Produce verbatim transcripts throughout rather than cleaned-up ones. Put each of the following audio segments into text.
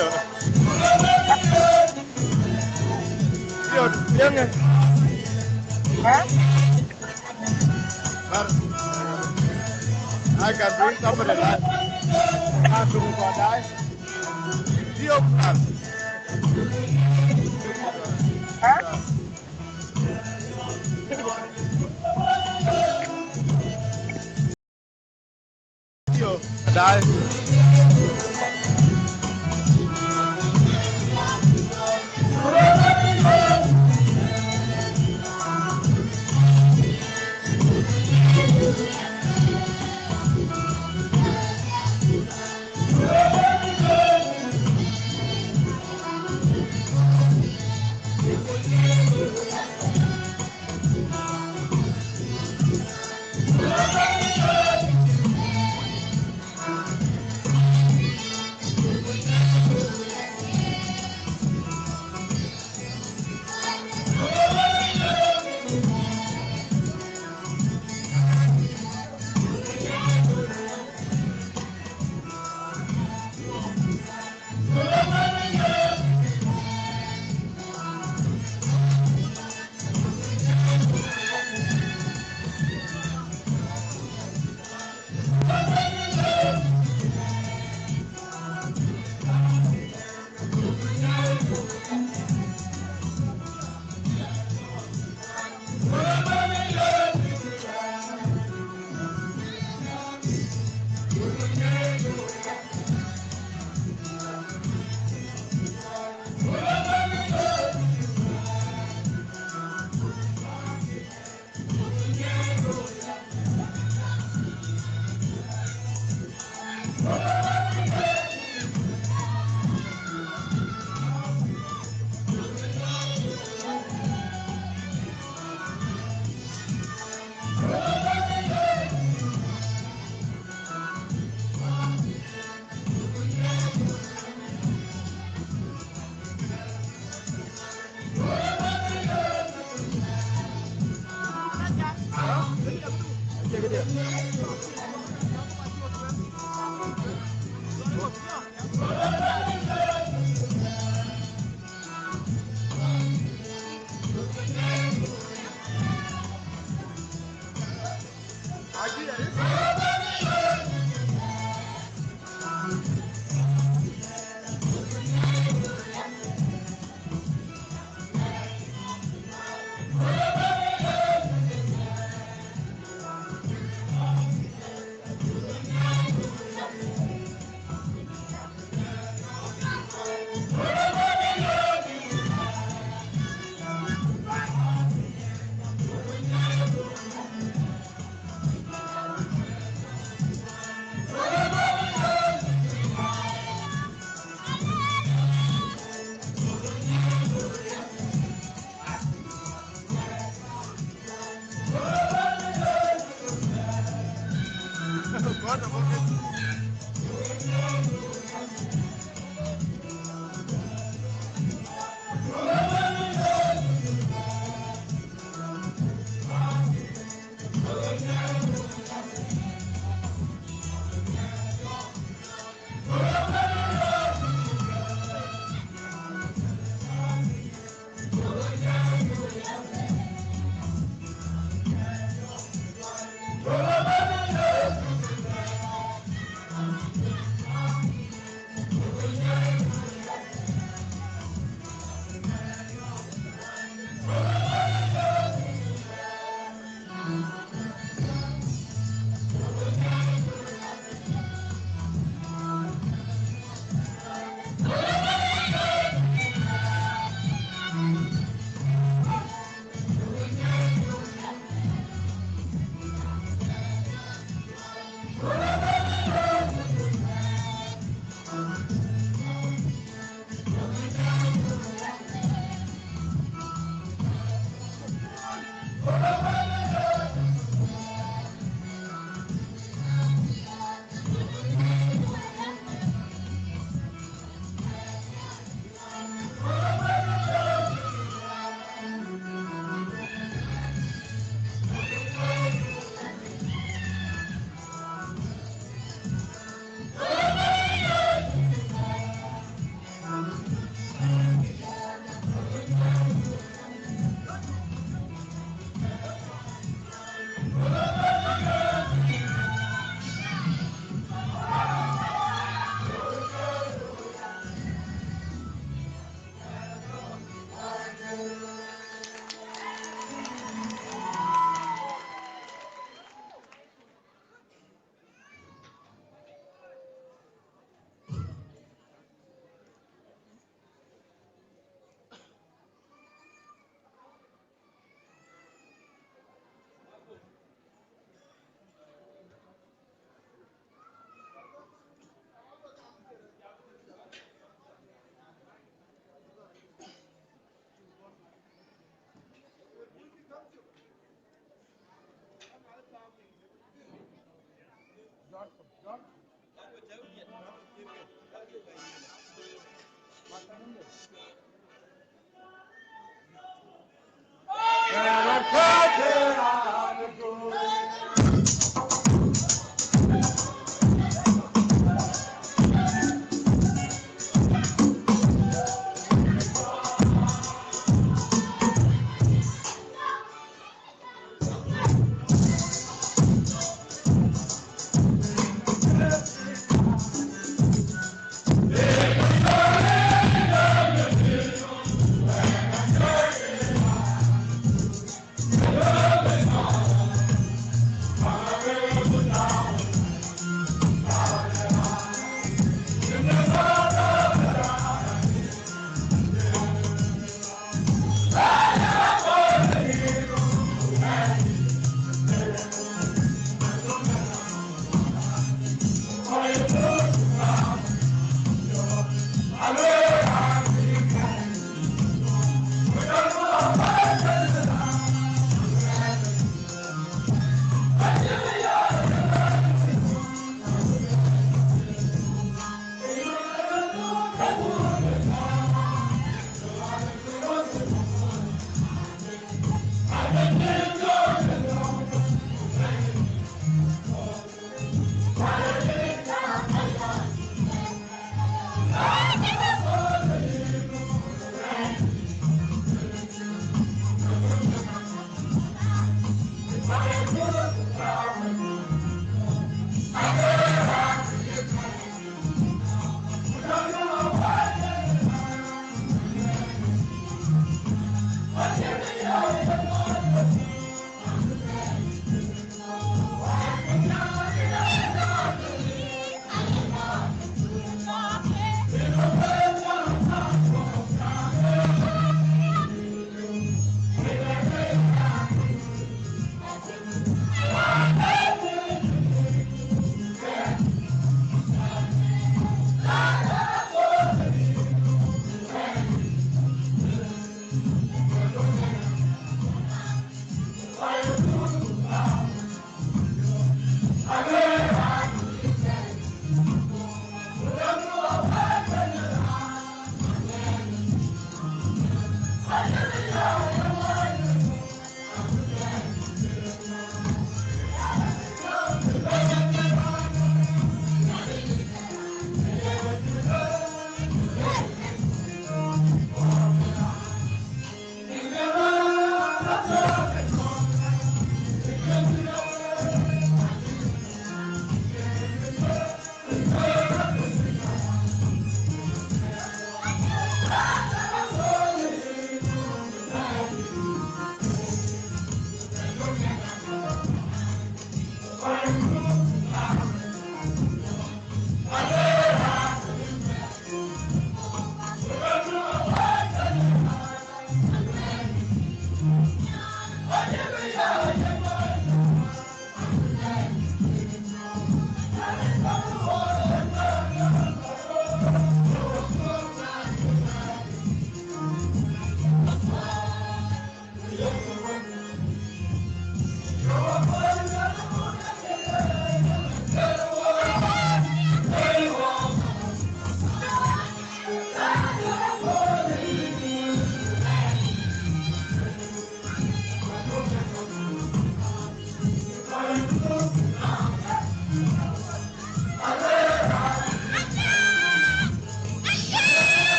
Yo, yenge. Huh? Mar. I can bring somebody alive. I can do what I. Yo, man. Huh? Yo, dai.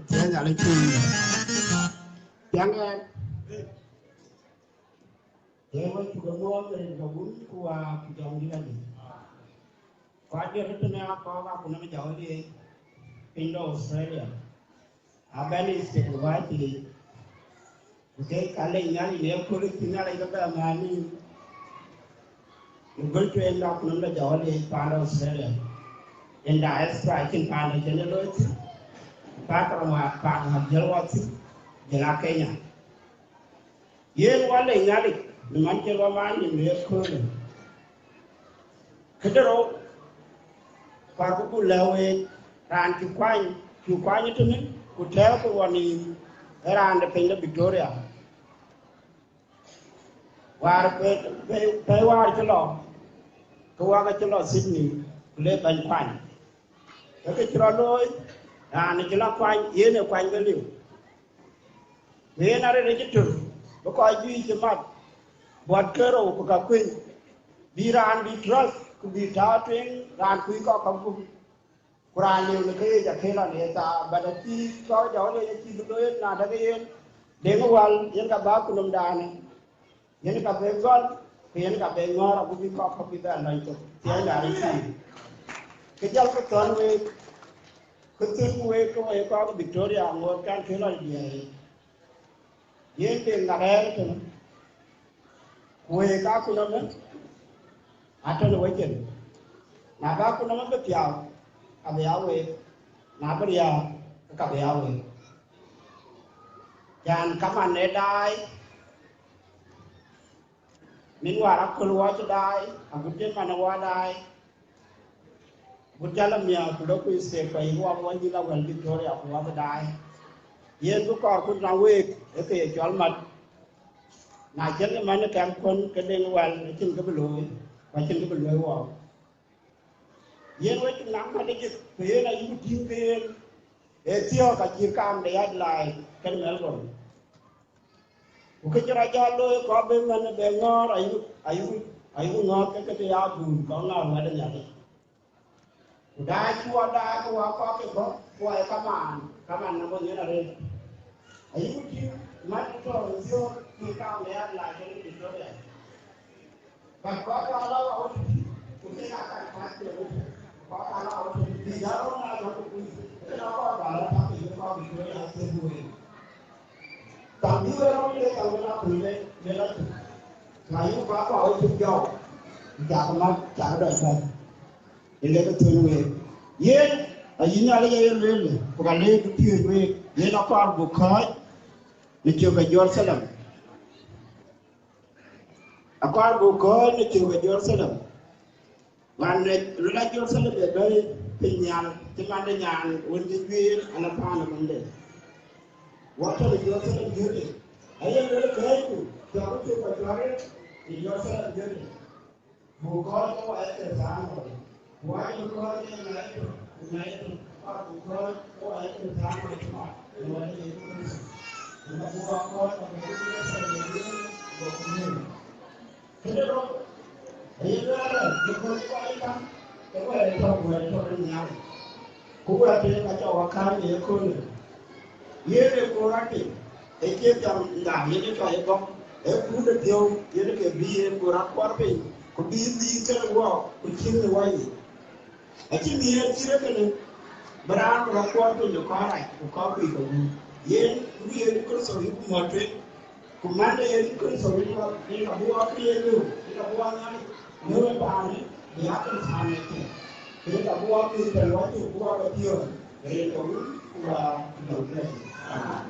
Tiɛŋ Nhialic piny. Tiɛŋ ɣɛn. Ee wek cuk ë muɔɔth rin ke Wun ku Wät ku Jɔŋdït Lajik. Kɔc dït tënë akɔɔk akutnhom Jɔŋdït piny de Australia. Abɛ̈n state wääc yiic. Ku kek ka lec Nhialic në ëkööl cï Nhialic ke bɛ määr nïïm. Në gɔl tueŋ de akutnhom de Jɔŋdït paan de Australia. Yen diaspora acïn paan de cïn ë looi thïn. Paan rɔt wään, paan wään jiël wɔ thïn, jiël a Kenya. Yen wɔ lec Nhialic në man cï rɔt määr nïïm në ëköölë. Këde rou, kuarku buk lɛ̈k week, raan cï kuany, cï kuany ëtënë, ku tɛ̈ɛ̈uku ɣɔn nïïm, ee raan de piny de Victoria. Wäär pɛ̈i, pɛ̈i, pɛ̈i wäär cï lɔ, ke wak acï lɔ Sydney, ku le bɛ̈ny kuany. Ke kë cï rɔt looi, raan cï lɔ kuany, yen ë kuany ke liu. Ku yen arëët acï tör, bï kɔc juëc cï mat, buɔt ke rou ku ka kuëny, bï raan bï trust, ku bï tääu tueŋ, raan kuc kɔ̈k ka gup. Ku raan liu në ke yic akëc lɔ në ye thaa, but acï kɔc Jɔŋdït acï bï looi na däk yen, Deŋ Wäl, yen ka bä akutnhomdaanë, yen ka bë gɔl, ku yen ka bë ŋɔ̈ɔ̈r, agut bï kɔc kɔ̈k bï bɛ lɔny thok, tiɛɛl daa rëckiic. Kë jɔl ke thɔ̈n week, kë thïn week ke wek kɔc Victoria, ŋoot kan kë lɔ diɛɛr. Yen Deŋ na rɛ̈ɛ̈r tënë, ku week akutnhom ë, atɔ̈ në wecin. Na bä akutnhom ë bï piaau, ka bï ya week, na bï riääk, ka bï ya week. Yan kaman ë daai, min wäär aköl wɔ cï daai, agut cï man ë wɔ daai, agut cä lɔ miäk ku lɔ ku state, ku ayï wɔ wɔ yï la wɛl Victoria ku wɔ bï daai. Yen bï kɔɔrku na week, ë ke ye cɔl mat. Na cïn kë man ë kɛm kuɔn ke Deŋ Wäl, acïn kë bï looi, ku acïn kë bï looi wɔ. Yen wek cï naŋ mat ë jëk, ku yen ayï ku tïŋ ke yen, ee thiɔ̈k acït kaam de Adelaide kenë Melbourne. Ku kë cï rɔt jɔl looi kɔc bï man bɛ ŋɔ̈ɔ̈r, ayï, ayï, ayï ŋɔ̈ɔ̈r ke ke të ya buur kɔn ŋɔ̈ɔ̈r wɛ̈t ë Nhialic. Ku daai cï wɔ daai, ku wɔ kɔc ke bɔ̈, ku wɔ ye kamaan, kamaan nɔm yen arëët. Ayï ku tïŋ mat tɔ̈ në thiɔ̈k cït kaam de Adelaide kenë Victoria. But kɔc kɔ̈k lɔ ɣɔ̈k tëtï, ku kek aa kan kuany piɛth ëtök. Kɔc kɔ̈k lɔ ɣɔ̈k tëtï, bï jäl rɔt na jɔt ku kuc, ke lɔ kɔc bä lɔ tak ke ye kɔc bï cuëëc aa thiëëk wëël. Thaŋ bï wek rɔt le, thaŋ wek aa kuc le, le lɔ tök. Ka yïn kɔc kɔ̈k ë cï jɔɔk, cak mat, cak dɔc bɛ̈n. Ë lek ë thöny week. Yen ayï Nhialic aye lueel, ku ka leec bï piööc week, yen akɔɔr buk kɔ̈ɔ̈c në cök ë Jeruthalem. Akɔɔr buk kɔ̈ɔ̈c në cök ë Jeruthalem. Wan rɛc röt a Jeruthalem ë bɛ̈ɛ̈i piny nhial, cï man de nyaan wën cï juëër an, apaan ë mande. Wɔ tɔ̈ në Jeruthalem jëëtë, aye lueel kɛ̈ɛ̈cku, cɔk cök ë cuarë në Jeruthalem jëëtë. Buk kɔ̈ɔ̈c ke wɔ ye Krïthiano, ku wɔ cï kɔ̈ɔ̈c ke ŋaai tök, ku ŋaai tök, ku buk kɔ̈ɔ̈c ke wɔ ye Krïthiano cï mat në wɛ̈t de Yecu Kërtho. Ku na buk a kɔ̈ɔ̈c, abuk Kërtho ye lueel, go ku lueel. Këde rou, aye lueel ëlä, because kɔc ë käŋ, ke wɛ̈t ë tɔ̈u, wɛ̈t ë tɔ̈u ë Nhialic. Ku wɛ̈t tënë ka cɔk akääc në ëköölë. Yen ë koor rɔt piny, ë cie jam nda yen ë cɔc ë gɔ̈k, ë kuut ë piɔ̈u yen ke bï yen ku rɔt kuɔr piny, ku bï dhiëëth kenë wɔ, ku cïn në wɔ yic. Acïn nhiëër cït ë kënë, bï raan ku rɔt kuɔr piny ë kɔc rac, ku kɔc kuc ke wun. Yen, ku yen Kërtho yï ku mɔ̈t tueŋ, ku man de yen Kërtho yï ku, yen abï wɔ ke ye lëu, yen abï wɔ Nhialic lëu ë paanë, bï ya Kërtho amiɛt thïn. Yen abï wɔ ke tɛ̈n wɔ cuk, bï wɔ ke piɔ̈ɔ̈c, yen ke wun, ku wɔ, ku nɔm kërɛɛc. Amen.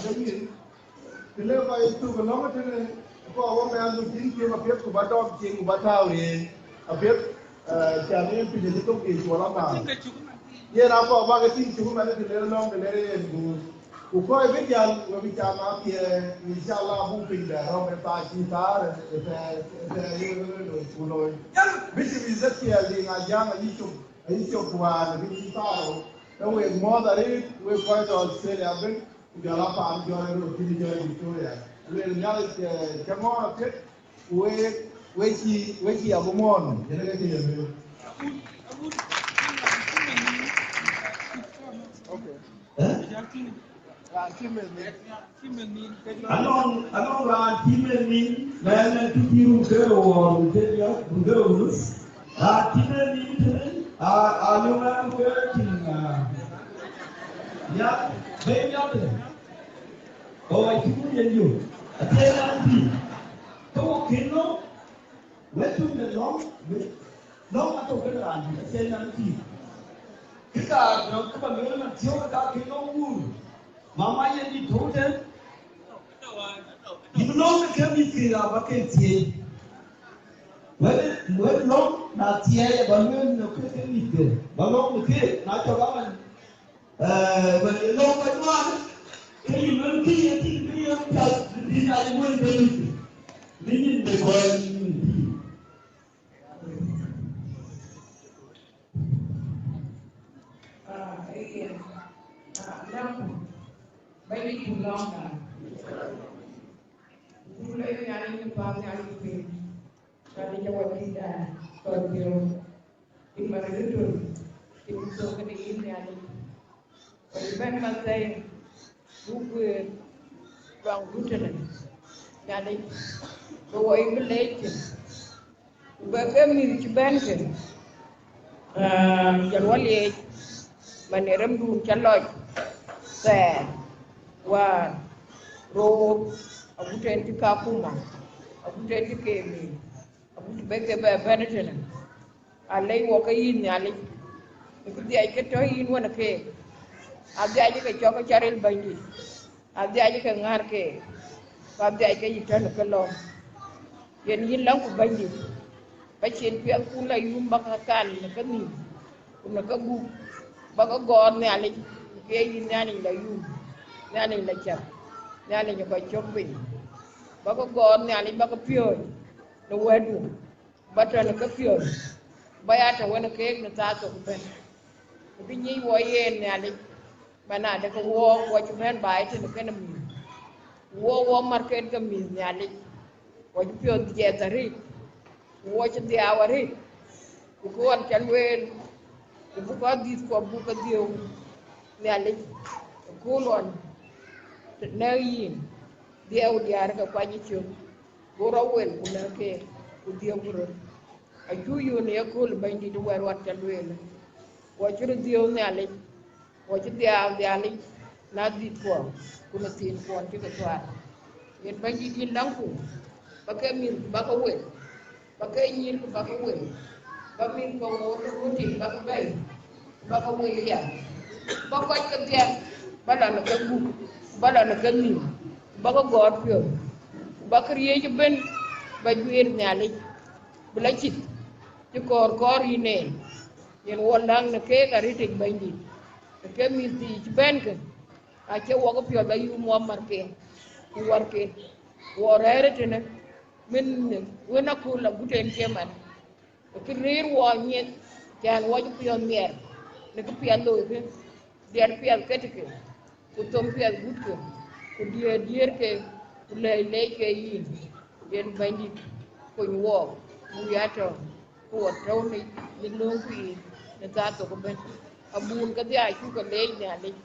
Të le kɔc thuk ë lɔ̈ŋ tënë, kɔc wɔ mɛɛn dhuk cïn cïï apiɛth ku ba dɔm cieŋ ku ba tääu ë apiɛth, eh, cä yen piny acï thok yiic wala ma. Yen akɔɔr bä ke tïŋ cuk ëmɛn të le lɔ̈ŋ të le yen guur. Ku kɔc bï jäl, we bï cam apiɛth, inshallah, abuk piny bɛ rɔ̈m ë thaar cï thaar ë thɛɛr, ë thɛɛr yen ë loi ku looi. Bishop Ezekiel Diŋ Ajaŋ ayï cop, ayï cop wään ë bï cï thaar ë. Ke wek mɔ̈ɔ̈th arëët, wek kɔc tɔ̈ Australia ëbën, ku jɔl a paan jɔl ë röt thïn jɔl ë Victoria. Luel Nhialic, eh, cä mɔ̈ɔ̈r apiɛth, ku wek, wek cï, wek cï abï mɔ̈ɔ̈r nɔm, yen ke cï ye lueel. Okay. Eh? Anɔŋ, anɔŋ raan cï meth nïn, mɛɛn ɛn cï pïïr run ke rou, run ke diäk, run ke rou nus. Raan cï meth nïn tënë, a, a lëu ɛn ke tïŋ, a, ya, ben ya tënë. Ɣɔɔc cï muk yen yök, acie raan pïïr. Ke wo kën nɔm, wek tök de lɔ̈ŋ, wek lɔ̈ŋ atök ke raan dït, acie raan pïïr. Kë ka dɔ̈k ke ba lueel man thiɔ̈k ka kën nɔm wuur. Mama yen dït tɔ̈u tën. Yïn lɔ̈ŋ ke mïth kë ya ba ke thiëëc. Wek, wek lɔ̈ŋ na thiëëc ba lueel në ke ke mïth kë. Ba lɔ̈ŋ në ke, na cɔk aman. Eh, ba ye lɔ̈ŋ ka juan, ke yïn lɔ̈ŋ kë ye tïŋ kë ye piath, bï na ye wën ke mïth kë. Bï nyin de kɔc nyin pïïr. Ah, eh, ah, lam, ba ye ku lɔ̈ŋ ka. Ku le Nhialic në path Nhialic piny. Nhialic awär kï da kɔc piɔ̈u. Yïn man ë röt tön, yïn cök këde yïn Nhialic. Kɔc bɛ̈n man thɛɛr, buk guëër luaŋdu tënë Nhialic, bï wɔ yï bï leec thïn. Ku bɛ ke mïth cï bɛ̈n kë, aa, jɔl wɔ leec, man ë remdun cä lɔc thɛɛr, wäär, röör, agut en cï Kakuma, agut en cï Kemi, agut bɛ ke bɛ bɛ̈n ëtënë. Alɛc wɔ ke yïn Nhialic, në kë dhiac ke tɔ̈ yïn wën keek, adhiac ke cɔk ke cä ril Bɛ̈nydït, adhiac ke ŋäär keek, ku adhiac ke yï tɔ̈ në ke lɔ̈ɔ̈m. Yen yïn läŋku Bɛ̈nydït, ba cin piɛthkun la yum ba ke kan në kenhïïm, ku në kegup, ba ke gɔɔr Nhialic, ku ke yïn Nhialic la yum, Nhialic la cäk, Nhialic ë kɔc cök piny, ba ke gɔɔr Nhialic ba ke piööc në wɛ̈tdu. Ba tɔ̈ në kepiɔ̈ɔ̈th, ba ya tɔ̈ wën keek në thaa thok ëbɛ̈n. Ku bï nyic wɔ yen Nhialic, man adë ke wɔɔk wɔ cï bɛ̈n baai tënë kënë mïth. Ku wɔɔk wɔ märken ke mïth Nhialic, wɔ cï piɔ̈ɔ̈th jiɛth arëët, ku wɔ cï dhiau arëët, ku kë ɣɔn cä lueel, ku buk adhith kuɔ buk ke dhiëëu Nhialic, ë kööl ɣɔn të nɛ̈k yïn, dhiau diäär ke kuany ë cök. Go rɔt wel ku lɛ̈k keek, ku dhiëëuku röt. Acuk yöön ë yakööl Bɛ̈nydït wɛ̈t ɣɔn cä lueel, wɔ cï röt dhiëëu Nhialic, wɔ cï dhiau Nhialic në adhithkuɔ, ku në thiinkuɔn cï ke thuaar. Yen Bɛ̈nydït yïn läŋku, ba ke mïth ku ba ke wel, ba ke nyïïr ku ba ke wel, ba mïth kɔ̈k ŋoot ë röt tïŋ ba ke bɛ̈i, ku ba ke wel aya, ku ba kɔc kedhie ba lɔ në kegup, ku ba lɔ në kenhïïm, ku ba ke gɔɔr piɔ̈ɔ̈th, ku ba këriëëc ëbën ba juëër Nhialic, bï lɔ cït cï kɔɔr kɔɔr yïn en. Yen wɔ läŋ në keek arëtic Bɛ̈nydït, në ke mïth thii cï bɛ̈n kë, acie wɔ kepiɔ̈ɔ̈th ayum wɔ märken ku wärken, wɔ rɛ̈ɛ̈r ëtënë, min wën aköl agut en cï man. Kë rëër wɔ nyiɛth, cän wɔ cï piɔ̈ɔ̈th miɛɛr në kë piɛth loikë, diɛt piɛth ketkë, ku thom piɛth gutkë, ku diëër diëërke, ku lɛ̈ɛ̈c leec ke yïn. Yen Bɛ̈nydït, kony wɔɔk, buk ya tɔ̈, ku wɔ tɔ̈u në, në lööŋku yiic në thaa thok ëbɛ̈n. Abun kedhie acuk ke leec Nhialic,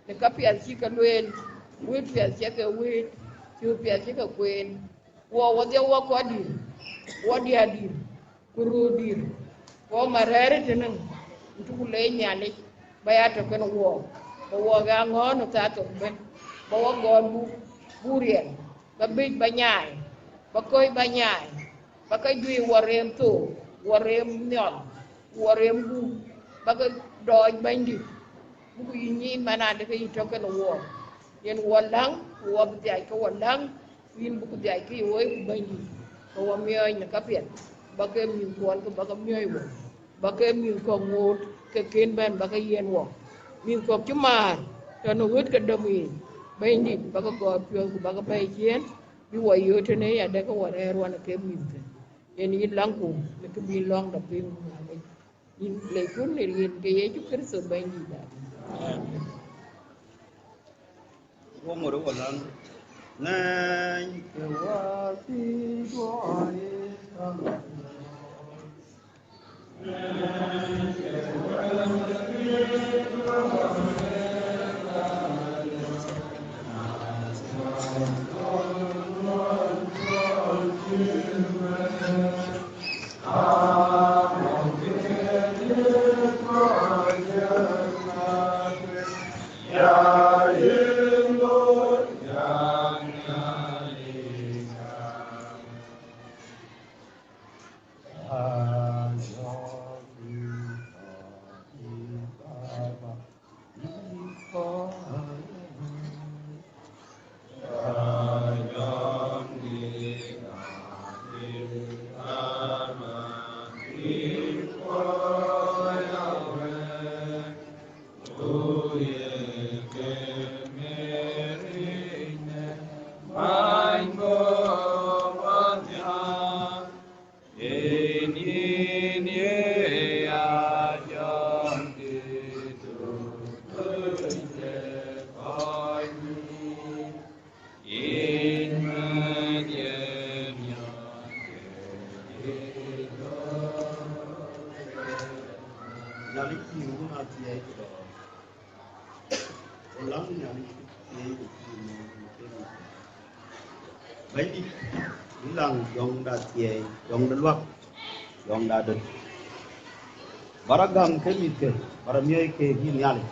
në käpiɛth cï ke lueel, wëët piɛth cï ke wëët, cöök piɛth cï ke kueen. Wɔ wɔdhie wɔ kɔc dït, wɔ diäär dït, ku röör dït, wɔ ma rɛ̈ɛ̈r ëtënë, ku cuk leec Nhialic, ba ya tɔ̈ kenë wɔɔk, ba wɔɔk ya ŋɔ̈ɔ̈r në thaa thok ëbɛ̈n, ba wɔ gɔɔr buk, buk riɛl, ba biic ba nyaai, ba kɔ̈c ba nyaai, ba ke juëc wɔ reem thook, wɔ reem nhiɔl, wɔ reem gup, ba ke dɔɔc Bɛ̈nydït, buk yï nyic man adë ke yï tɔ̈ kenë wɔɔk. Yen wɔ läŋ, ku wɔ bï dhiac ke wɔ läŋ, ku yïn bï ku dhiac ke ye woi ku Bɛ̈nydït, ke wɔ miɔɔc në käpiɛth, ba ke mïthkuɔn ke ba ke miɔɔc wɔ, ba ke mïth kɔ̈k ŋoot ke kën bɛ̈n ba ke yiɛ̈n wɔ. Mïth kɔ̈k cï määr tɔ̈ në ɣöt ke dom yiic, Bɛ̈nydït, ba ke gɔɔt piɔ̈ɔ̈th ku ba ke bɛ̈ɛ̈i ciëën, bï wɔ yööt tënë yadë ke wɔ rɛ̈ɛ̈r wɔ në ke mïthkë. Yen yï läŋku në kë bï lɔ̈ŋda piŋ Nhialic. Yïn leckun në rin ke Yecu Kërtho Bɛ̈nydït. Amen. Wo ŋot wɔ läŋ. Ŋɛny ke wäthii duɔɔi. Nhialic pïïr wun athiɛɛi ku dɔɔr. Ku läŋ Nhialic athiɛɛi ku pïïr nɔm në kën. Bɛ̈nydït, yï läŋ jɔŋda athiɛɛi, jɔŋda luäk, jɔŋda döt. Ba rɔ gäm ke mïthkë, ba rɔ miɔɔc keek yïn Nhialic.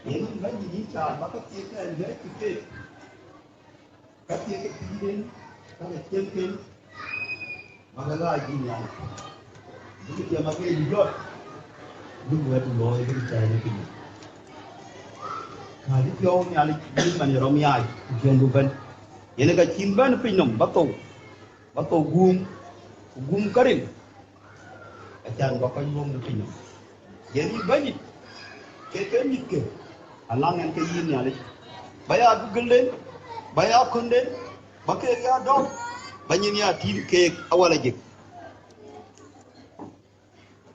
Yen Bɛ̈nydït yïn cä ba käthieekɛn miɔɔc keek. Ka thiëëk ke pïïrden, ka ke ciëŋken, ba ke ɣaac yïn Nhialic. Bïk tiɛm akeek jɔt, bïk wɛ̈t looi, bïk cäi në piny. Kääc piɔ̈u Nhialic, bïk man ë rɔm yaac, ku tiɛŋdu bɛ̈n. Yen ë ka cïn bɛ̈n piny nɔm, ba thou, ba thou guum, ku guum ka ril. Acan ba kɔc luɔ̈ŋ në piny nɔm. Yen yï Bɛ̈nydït, ke ke mïthkë, aläŋ ɛn ke yïn Nhialic. Ba ya dugëlden, ba ya könden, ba keek ya dɔ̈k, ba nyin ya tïŋ keek awala jek.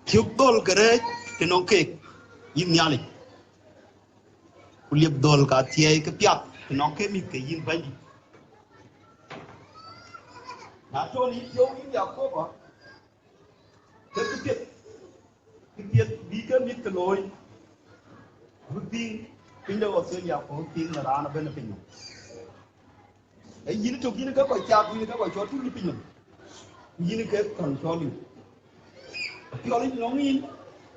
Thiök dhöl ke rɛ̈ɛ̈c të nɔŋ keek, yïn Nhialic. Ku liep dhöl ka thiɛɛi ke piath të nɔŋ ke mïthkë yïn Bɛ̈nydït. Na tɔ̈ yïn piɔ̈u yïn Yakoba, ke këpiɛth, këpiɛth bï ke mïthkë looi, bï piŋ piny de Australia ku bï piŋ në raan ëbɛ̈n ë piny nɔm. Ee yïn tök yïn ke kɔc cath, yïn ke kɔc cɔl tïŋ ë piny nɔm, ku yïn ke käŋ cɔl yïn. Piɔl yic nɔŋ yïn,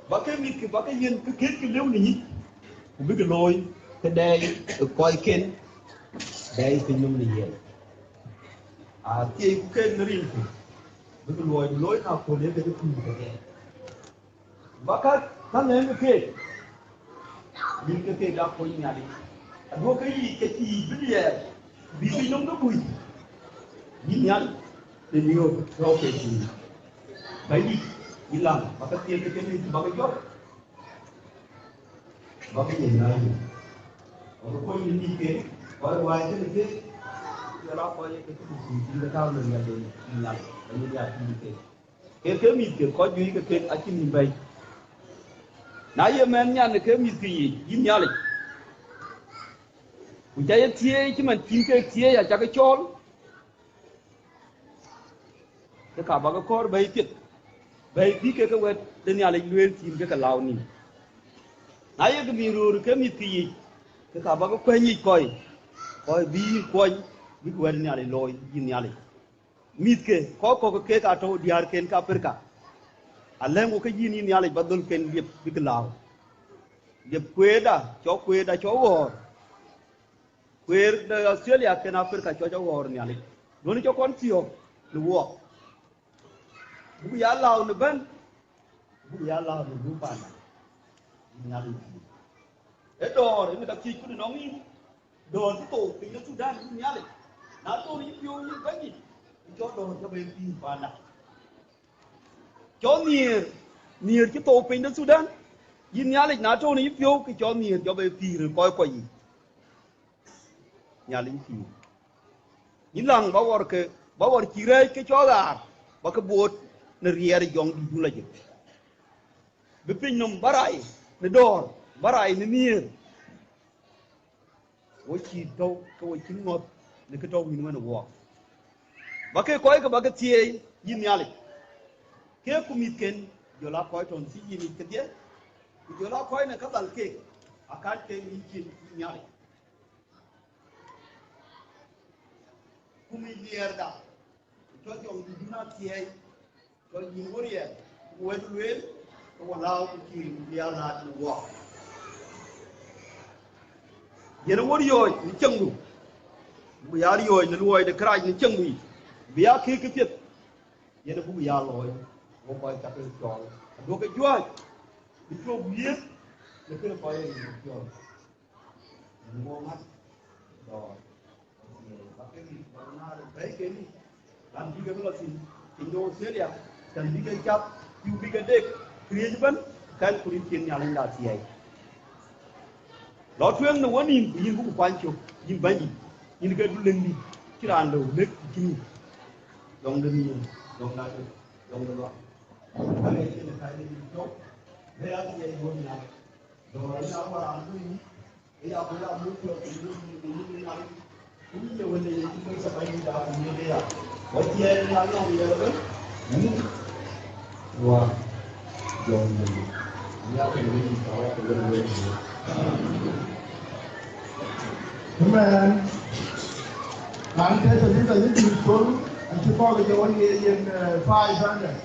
ba ke mïthkë, ba ke yiɛ̈n kë këtkë lëu në nyic, ku bïk looi ke dɛɛi ë kɔcken, dɛɛi piny nɔm në yen. Athiëëiku keek në rinku, bïk luɔi looi në aköl ye ke cï kuc kedhie. Ba ka, ka ŋɛɛŋkï keek, bïk ke keek aa kuɔny Nhialic. Aduɔ̈kï yiic ke cï yic bï diɛɛr, bï piny nɔm ke kuc. Yïn Nhialic, të miök tɔ̈u ke kuc. Bɛ̈nydït, yï läŋ, ba ke thiëëk ke cïn yic ba ke jɔt. Ba ke yiɛ̈n Nhialic. Ba ke kuɔny në nïïm keek, ba ke ruääi kenë keek, ku jɔl aa kɔc ye ke cï kuc, bïk ke tääu në riɛlden, yïn Nhialic, ba yïn ya tïŋ keek. Ke ke mïthkë kɔc juëc ke kek acïn nïm bɛ̈i. Na ye mɛnh nyan ë ke mïthkë yiic, yïn Nhialic, ku ca ye thieei cï man cïn keek thieei, aca ke cɔɔl, ke ka ba ke kɔɔr bɛ̈i piɛth, bɛ̈i bï kek ke wɛ̈t de Nhialic lueel cïn ke ke lääu nïïm. Na ye ke mïth röör ke mïthkë yiic, ke ka ba ke kuɛ̈ny yic kɔc, kɔc bï yïn kuɔny, bïk wɛ̈t de Nhialic looi, yïn Nhialic. Mïthkë, kɔc kɔ̈k keek aa tɔ̈u diäärken ke Apirika, alɛ̈ŋku ke yïn, yïn Nhialic ba dhölken liep bïk lääu. Liep kueerda, cɔk kueerda cɔk ɣɔ̈ɔ̈r. Kueer de Australia ken Apirika cɔk cɔk ɣɔ̈ɔ̈r Nhialic. Duɔ̈në cɔk kɔn thiɔ̈k në wuɔk. Buk ya lääu në bɛ̈n, buk ya lääu në gup paanda. Yïn Nhialic. Ë dɔ̈ɔ̈r ënë ka thiëc kënë nɔŋ yïn, dɔ̈ɔ̈r cï thou piny de Thudan yïn Nhialic, na tɔ̈u në yïpiɔ̈u yïn Bɛ̈nydït, ke cɔl dɔ̈ɔ̈r cä bɛ pïïr panda. Cɔl nhiëër, nhiëër cï thou piny de Thudan yïn Nhialic, na tɔ̈u në yïpiɔ̈u ke cɔl nhiëër cä bɛ pïïr ë kɔc kɔc yiic. Nhialic pïïr. Yïn läŋ ba ɣɔr ke, ba ɣɔr cï rɛ̈ɛ̈c ke cɔl ɣaar, ba ke boot në riɛɛr ë Jɔŋdïtdun lajik. Bï pinynhom ba rai në dɔ̈ɔ̈r, ba rai në nhiëër. Wo cïï tɔ̈u ke wo cïn ŋɔ̈th në kë tɔ̈u wïn wën ë wɔɔk. Ba ke kɔc ke ba ke thieei yïn Nhialic, keek ku mïthken, jɔl aa kɔc tɔ̈ në thïn yïn yic kedhie, ku jɔl aa kɔc në ka dhal keek, akan ke yïn cin yïn Nhialic. Ku mïth liɛɛrda, ku cɔl Jɔŋdïtdun athiɛɛi, cɔl yïn wo riɛl, ku wɛ̈t lueel, ke wo lääu ku cïï bï ya laat në wɔɔk. Yen wo riɔ̈ɔ̈c në cieŋdu, buk ya riɔ̈ɔ̈c në luɔi de kërac në cieŋdu yic, bï ya këëk këpiɛth, yen buk ya looi, wo kɔc cä ke cɔɔl, aduɔ̈kï juäc, bï cök wiëëth në këde kɔc ee yen piɔ̈ɔ̈th. Yen wo mat dɔ̈ɔ̈r, ba ke mïth ba ke naar bɛ̈ɛ̈i keni, raan bï ke bï lɔ thïn, piny de Australia, tɛ̈n bï ke cath, pïu bï ke dek, këriëëc ëbɛ̈n, kɛn ku rin cin Nhialic la thiɛɛi. Lɔ tueŋ në wenïïm, ku yïn buk kuany cök, yïn Bɛ̈nydït, yïn ke du leŋdït, cï raan lëu lëk cï nïïm. Dɔŋ de nhiëër, dɔŋ de atök, dɔŋ de luaŋ. Ka ŋic cïn ë ka yïn cök, bï ya thiɛɛi duɔ̈n nhial. Amen. Raan kɛ̈c Elitha yï Dït Col, acï kɔ̈k jɔ ɣɔn ye yen, eh, five hundred.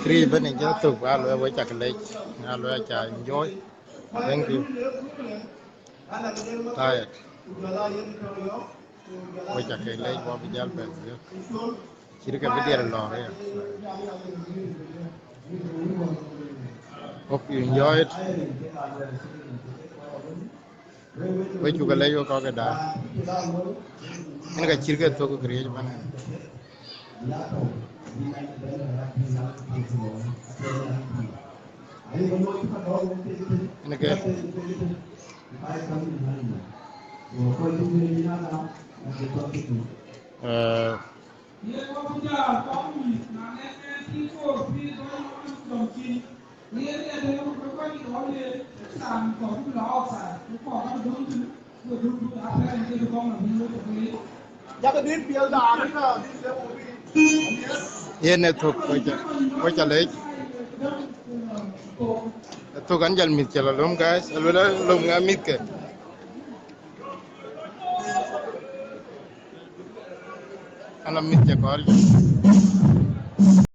Kërëëc ëbɛ̈n ë jɔ thök, aa luɛɛl we cak lec, aa luɛɛl ca enjoy. Thank you. Tired. We cak ke lec, wa bï jäl bɛ̈n thiök. Cït ke bï diɛɛr lɔ̈ɔ̈r ya. Hope you enjoy it. We cuk lec we kɔ̈k ëda. Yen ka cït ke thök kërëëc ëbɛ̈n. Yen ke, eh, Yen ë thök, we ca, we ca lec. Ë thök an jal mïth cï lɔ löm, guys, aluel löm ŋa mïthke. An la mïth cï kɔɔr.